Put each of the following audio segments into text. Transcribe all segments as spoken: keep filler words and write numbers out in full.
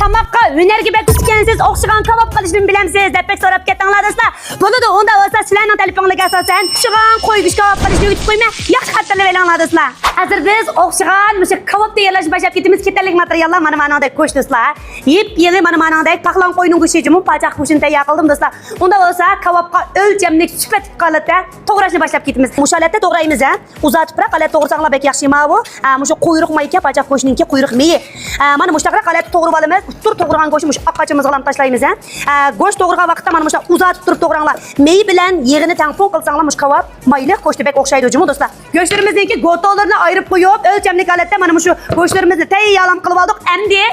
تاماققا ھۈنەرگە بەك ئۇستىكەنسىز، ئوخشىغان كاۋاپ قىلىشنىمۇ بىلەمسىز دەپ بەك سوراپ كەتتىڭلار دوستلار. بولىدۇ، ئۇنداق بولسا سىلەرنىڭ تەلىپىڭلارغا ئاساسەن پىشىغان قوي گۆشى كاۋاپ قىلىشنى ئۆگىتىپ قويىمەن. ياخشى خاتىرىلەپ ئېلىڭلار دوستلار. ھازىر بىز ئوخشىغان مۇشۇ كاۋاپ تەييارلاشنى باشلاپ كېتىمىز. كېتەرلىك ماتېرىياللار مانا مانىڭدەك گۆش دوستلار. يېپيېڭى مانا مانىڭدەك پاقلان قوينىڭ گۆشى جۇمۇ، پاچاق گۆشىنى تەييار قىلدىم دوستلار. ئۇنداق بولسا كاۋاپقا ئۆلچەملىك سۈپەتلىك ھالەتتە توغراشنى باشلاپ كېتىمىز. مۇشۇ ھالەتتە توغرايمىز ھە. ئۇزارتىپراق ھالەتتە توغرىساڭلار بەك ياخشى. ماۋۇ، ئە، مۇشۇ قۇيرۇق مايكەن، پاچاق گۆشنىڭكى قۇيرۇق مېيى. ئە، مانا مۇشۇنداقراق ھالەتتە توغرىۋالىمىز. ئۇتتۇر توغرىغان گۆشنى مۇشۇ ئاق قاچىمىزغا ئالماپ تاشلايمىز ھە. ئە، گۆش توغرىغان ۋاقىتتا مانا مۇشۇنداق ئۇزارتىپ تۇرۇپ توغراڭلار. مېيى بىلەن يېغىنى تەڭپۇڭ قىلساڭلار مۇشۇ كاۋاپ مايلىق گۆشتە بەك ئوخشايدۇ جۇمۇ دوستلار. گۆشلىرىمىزنىڭكى گوتولىرىنى ئايرىپ قويۇپ، ئۆلچەملىك ھالەتتە مانا مۇشۇ گۆشلىرىمىزنى تەييارلام قىلىۋالدۇق. ئەمدى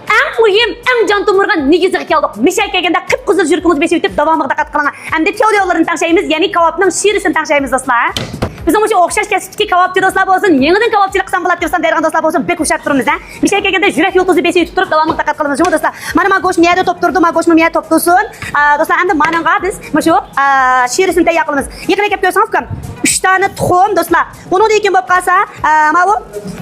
ئەڭ مۇھىم، ئەڭ جان تومۇرغا نېگىزىغا كەلدۇق. مىشەگە كەلگەندە قىپقىزىل يۈرىكىڭىزنى بېسىۋېتىپ، داۋامىغا دىققەت قىلىڭ. ئەمدى تېئورىيە يوللىرىنى تەڭشەيمىز، يەنى كاۋاپنىڭ شىرىسىنى تەڭشەيمىز دوستلار. بىزنىڭ مۇشۇ ئوخشاش كەسىپتىكى كاۋاپچى دوستلار بولسۇن، يېڭىدىن كاۋاپچىلىق قىلسام بولاتتى دېسەم دەيدىغان دوستلار بولسۇن، بەك ھوشيار تۇرىمىز ھە. مىشەگە كەلگەندە يۈرەك يۇلتۇزى بېسىۋېتىپ تۇرۇپ، داۋاملىق دىققەت قىلىمىز جۇمۇ دوستلار. مانا ما گۆش مۇ يەردە توپ تۇرىدۇ، ما گۆش مۇ يەردە توپ تۇرسۇن. ئا، دوستلار، ئەمدى مانىڭغا بىز مۇشۇ، ئا، شىرىسىنى تەييار قىلىمىز. يېقىن كەپ كۆرسىڭىز ئۇكام، ئۈچ دانە تۇخۇم دوستلار. ئۇنىڭدىن كېيىن بولۇپ قالسا، ئا، ماۋۇ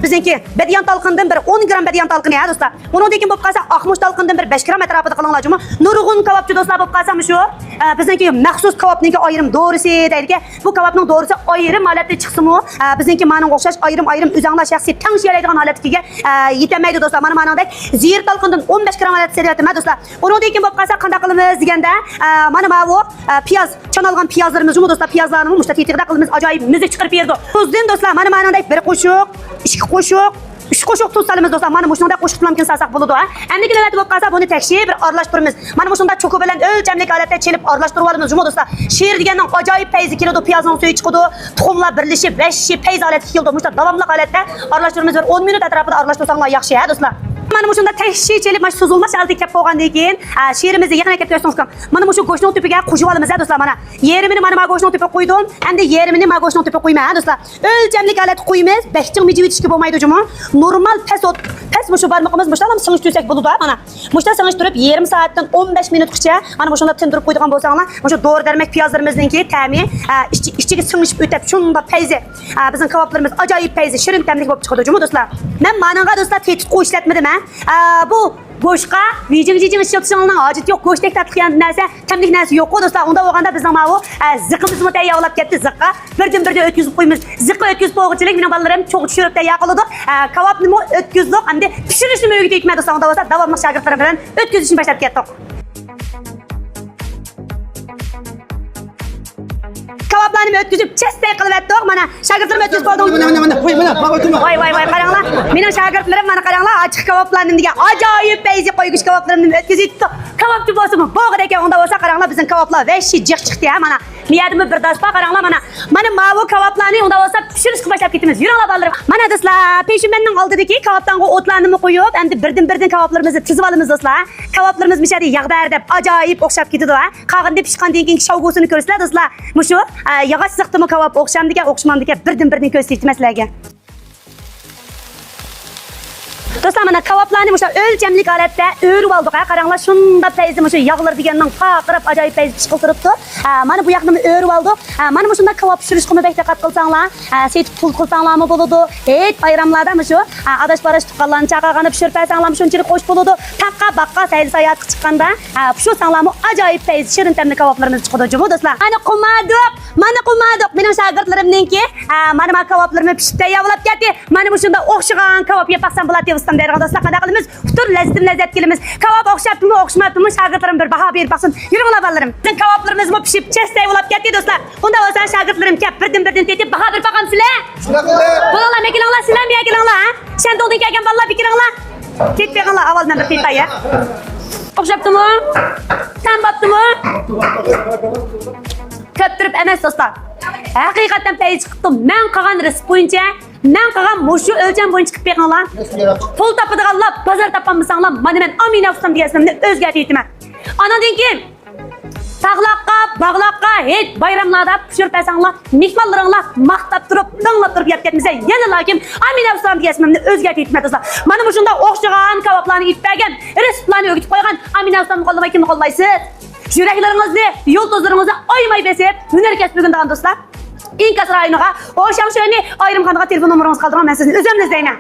بىزنىڭكى بەدىيان تالقىندىن بىر ئون گرام بەدىيان تالقىنى ھە دوستلار. ئۇنىڭدىن كېيىن بولۇپ قالسا ئاقمۇچ تالقىندىن بىر بەش گرام ئەتراپىدا قىلىڭلار جۇمۇ. نۇرغۇن كاۋاپچى دوستلار بولۇپ قالسا مۇشۇ، ئا، بىزنىڭكى مەخسۇس كاۋاپنىڭكى ئايرىم دورىسى دەيدىكەن. بۇ كاۋاپنىڭ دورىسى ئايرىم ھالەتتە چىقسىمۇ، ئە، بىزنىڭكى مانىڭغا ئوخشاش ئايرىم-ئايرىم ئۆزۈڭلار شەخسىي تەڭشىيەلەيدىغان ھالەتكە، ئە، يېتەلمەيدۇ دوستلار. مانا مانىڭدەك زىيىر تالقىندىن ئون بەش گرام ھالەتتە سېلىۋەتتىم ھە دوستلار. ئۇنىڭدىن كېيىن بولۇپ قالسا قانداق قىلىمىز دېگەندە، ئە، مانا ماۋۇ، ئە، پىياز، چانالغان پىيازلىرىمىزنىمۇ دوستلار، پىيازلارنىمۇ مۇشۇنداق تېتىغىدە قىلىمىز، ئاجايىپ مەززە چىقىرىپ بېرىدۇ. تۇزدىن دوستلار، مانا مانىڭدەك بىر قوشۇق، ئىككى قوشۇق، ئۈچ قوشۇق تۇز سالىمىز دوستلار. مانا مۇشۇنداق قوشۇق بىلەن سالساق بولىدۇ ھە. ئەمدىكى نۆۋەتتە بولۇپ قالسا بۇنى تەكشى بىر ئارىلاشتۇرىمىز. مانا مۇشۇنداق چوكا بىلەن ئۆلچەملىك ھالەتتە چېلىپ ئارىلاشتۇرۇۋالىمىز جۇمۇ دوستلار. شىر دېگەننىڭ ئاجايىپ پەيزى كېلىدۇ، پىيازنىڭ سۈيى چىقىدۇ، تۇخۇملار بىرلىشىپ ۋەھشىي پەيز ھالەتكە كېلىدۇ. مۇشۇنداق داۋاملىق ھالەتتە ئارىلاشتۇرىمىز، بىر ئون مىنۇت ئەتراپىدا ئارىلاشتۇرساڭلار ياخشى ھە دوستلار. مانا مۇشۇنداق تەكشى چېلىپ مانا شۇ سوزۇلماس ھالەتكە كەپ بولغاندىن كېيىن، ئە، شىرىمىزنى يېقىن ئەكەپ كۆرسىڭىز، مانا مۇشۇ گۆشنىڭ تۈپىگە قوشۇۋالىمىز ھە دوستلار. مانا يېرىمىنى مانا ما گۆشنىڭ تۈپىگە قويدۇم، ئەمدى يېرىمىنى ما گۆشنىڭ تۈپىگە قويىمەن ھە دوستلار. ئۆلچەملىك ھالەتتە قويىمىز، بەك چىڭ مىجىۋېتىشكە بولمايدۇ جۇمۇ. نورمال پەس ئوت، پەس مۇشۇ بارمىقىمىز مۇشۇنداق سىڭىشتۈرسەك بولىدۇ ھە مانا. مۇشۇنداق سىڭىشتۈرۈپ يېرىم سائەتتىن ئون بەش مىنۇتقىچە مانا مۇشۇنداق تىندۇرۇپ قويىدىغان بولساڭلار، مۇشۇ دورا دەرمەك پىيازلىرىمىزنىڭكى تەمى، ئە، ئىچى، ئىچىگە سىڭىشىپ ئۆتۈپ شۇنداق پەيزى، ئە، بىزنىڭ كاۋاپلىرىمىز ئاجايىپ پەيزى، شېرىن تەملىك بولۇپ چىقىدۇ جۇمۇ دوستلار. مەن مانىڭغا دوستلار تېتىتقۇ ئىشلەتمىدىم ھە. ئە، بۇ گۆشقا ۋىجىڭ جىجىڭ ئىشلىتىشىڭلارنىڭ ھاجىتى يوق. گۆشتەك تاتلىق نەرسە، تەملىك نەرسە يوققۇ دوستلار. ئۇنداق بولغاندا بىزنىڭ ماۋۇ، ئە، زىقىمىزمۇ تەييار بولۇپ كەتتى. زىققا بىردىن بىردىن ئۆتكۈزۈپ قويىمىز. زىققا ئۆتكۈزۈپ بولغۇچىلىك مېنىڭ بالىلىرىم چوغ چۈشۈرۈپ تەييار قىلىدۇ. ئە، كاۋاپنىمۇ ئۆتكۈزدۇق، ئەمدى پىشۇرۇشنىمۇ ئۆگىتىۋېتىمەن دوستلار. ئۇنداق بولسا داۋاملىق شاگىرتلىرىم بىلەن ئۆتكۈزۈشنى باشلاپ كەتتۇق. كاۋاپلارنى ئۆتكۈزۈپ چەستەي قىلىۋەتتۇق. مانا شاگىرتلىرىم ئۆتكۈزۈپ بولدۇڭ. مانا، مانا، مانا، قوي، مانا، مانا، مانا. ۋاي، ۋاي، ۋاي، قاراڭلار. مېنىڭ شاگىرتلىرىم مانا قاراڭلار، ئاچچىق كاۋاپلارنى دېگەن ئاجايىپ پەيزى قوي گۆش كاۋاپلىرىمنى ئۆتكۈزۈۋېتىپتۇ. كاۋاپچى بولسىمۇ بولغۇدەككەن. ئۇنداق بولسا قاراڭلار، بىزنىڭ كاۋاپلار ۋەھشىي جىق چىقتى ھە مانا. بۇ يەردىمۇ بىر داس بار، قاراڭلار مانا. مانا ماۋۇ كاۋاپلارنى ئۇنداق بولسا پىشۇرۇشقا باشلاپ كېتىمىز. يۈرۈڭلار بالىلىرىم. مانا دوستلار، پېشىنبەننىڭ ئالدىدىكى كاۋاپتانغا ئوتلارنىمۇ قويۇپ، ئەمدى بىردىن بىردىن كاۋاپلىرىمىزنى تىزىۋالىمىز دوستلار. كاۋاپلىرىمىز مۇشۇ يەردە ياغدار دەپ ئاجايىپ ئوخشاپ كېتىدۇ ھە. قالغىنىنى پىشقاندىن كېيىن شاۋگۇسىنى كۆرىسىلەر دوستلار. مۇشۇ، ئە، ياغاچ سىزىقتىمۇ كاۋاپ ئوخشامدىكەن، ئوخشىمامدىكەن، بىردىن بىردىن كۆرسىتىمەن سىلەرگە. دوستلار، مانا كاۋاپلارنى مۇشۇنداق ئۆلچەملىك ھالەتتە ئۆرۈۋالدۇق ھە. قاراڭلار، شۇنداق پەيزى مۇشۇ ياغلىرى دېگەننىڭ پارقىراپ ئاجايىپ پەيزى چىقىپ تۇرۇپتۇ. ھە، مانا بۇ ياقنىمۇ ئۆرۈۋالدۇق. ھە، مانا مۇشۇنداق كاۋاپ پىشۇرۇشقىمۇ بەك دىققەت قىلساڭلار، ھە، سېتىپ پۇل قىلساڭلارمۇ بولىدۇ. ھېيت بايراملاردا مۇشۇ، ھە، ئاداش باراش تۇغقانلارنى چاقىرغاندا پىشۇرۇپ بەرسەڭلارمۇ شۇنچىلىك خوش بولىدۇ. تاغقا، باغقا سەيلە ساياھەتكە چىققاندا، ھە، پىشۇرساڭلارمۇ ئاجايىپ پەيزى شېرىن تەملىك كاۋاپلىرىمىز چىقىدۇ جۇمۇ دوستلار. مانا قومادۇق، مانا قومادۇق. مېنىڭ شاگىرتلىرىمنىڭكى، ھە، مانا ما كاۋاپلىرىمۇ پىشىپ تەييار بولاپ كەتتى. مانا مۇشۇنداق ئوخشىغان كاۋاپ يەپ باقسام بولاتتى ئۇستام دەيدىغان دوستلار قانداق قىلىمىز؟ ئۇتتۇر لەززىتىنى لەززەت كېلىمىز. كاۋاپ ئوخشاپتىمۇ، ئوخشىماپتىمۇ، شاگىرتلىرىم بىر باھا بېرىپ باقسۇن. يۈرۈڭلار بالىلىرىم. بىزنىڭ كاۋاپلىرىمىزمۇ پىشىپ چەستەي بولاپ كەتتى دوستلار. ئۇنداق بولسا شاگىرتلىرىم كەپ بىردىن بىردىن تېتىپ باھا بېرىپ باقامسىلەر؟ بولۇڭلار، مەن كېلىڭلار، سىلەر مەن كېلىڭلار ھە. شەندۇڭدىن كەلگەن بالىلار بىر كىرىڭلار. كېتىپ بېقىڭلار، ئاۋۋال مەن بىر تېتىياي. ئوخشاپتىمۇ؟ تەم باپتىمۇ؟ كۆپتۈرۈپ ئەمەس دوستلار. ھەقىقەتەن پەيزى چىقىپتۇ. مەن قىلغان رېتسېپ بويىچە، مەن قىلغان مۇشۇ ئۆلچەم بويىچە قىلىپ بېقىڭلار. پۇل تاپىدىغانلار بازار تاپالمىساڭلار، مانا مەن ئامىنە ئۇستام دېگەن ئىسمىمنى ئۆزگەرتىۋېتىمەن. ئانىڭدىن كېيىن تاغلارغا، باغلارغا، ھېيت بايراملاردا پىشۇرۇپ بەرسەڭلار، مېھمانلىرىڭلار ماختاپ تۇرۇپ، داڭلاپ تۇرۇپ يەپ كەتمىسە، يەنە لاكىن ئامىنە ئۇستام دېگەن ئىسمىمنى ئۆزگەرتىۋېتىمەن دوستلار. مانا مۇشۇنداق ئوخشىغان كاۋاپلارنى ئېتىپ بەرگەن، رېتسېپلارنى ئۆگىتىپ قويغان ئامىنە ئۇستامنى قوللىماي كىمنى قوللايسىز؟ يۈرەكلىرىڭىزنى، يۇلتۇزلىرىڭىزنى ئايىماي بېسىپ، ھۈنەر كەسپىگە ئۈندىغان دوستلار، ئىنكاس رايونىغا، ئوشاڭ شۆنى ئايرىم خانىغا تېلېفون نومۇرىڭىزنى قالدۇرۇڭ، مەن سىزنى ئۆزۈملا ئىزدەيمەن.